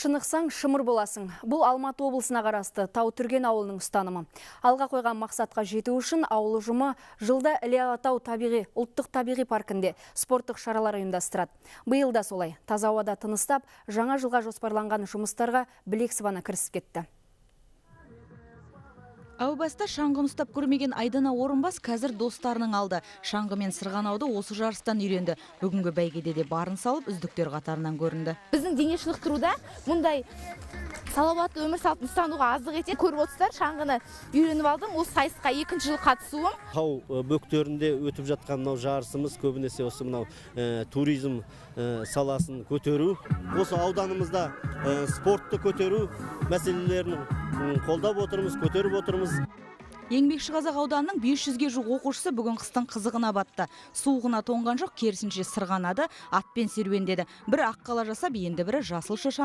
Шынықсаң, шымыр боласың. Бұл Алматы облысына қарасты Таутүрген ауылының ұстанымы. Алға қойған мақсатқа жету үшін ауыл ұжымы жылда Іле Алатау табиғи, ұлттық табиғи паркінде спорттық шаралар ұйымдастырады. Биыл да солай. Таза ауада тыныстап, жаңа жылға жоспарланған жұмыстарға білек сыбана кірісіп кетті. Әу баста шаңғыны ұстап көрмеген Айдана Орынбас қазір достарының алды. Шаңғымен сырғанауды осы жарыстан үйренді. Бүгінгі бәйгеде де барын салып, үздіктер қатарынан көрінді. Біздің дене шынықтыруда мұндай салауатты өмір салтын ұстануға аздық етеді. Көріп отырсыздар, шаңғыны үйреніп алдым. Осы сайысқа екінші жыл қатысуым. Тау бөктерінде өтіп жатқан мынау жарысымыз көбінесе осы мынау туризм саласын көтеру, осы ауданымызда спортты көтеру мәселелерін қолдап отырмыз, көтеріп отырмыз. Еңбекші Қазақ ауданының 500-ге жуық оқушысы бүгін қыстың қызығына батты. Суығына тоңған жоқ, керісінше сырғанады, атпен серуендеді. Бірі аққала жасап, енді бірі жасыл шырша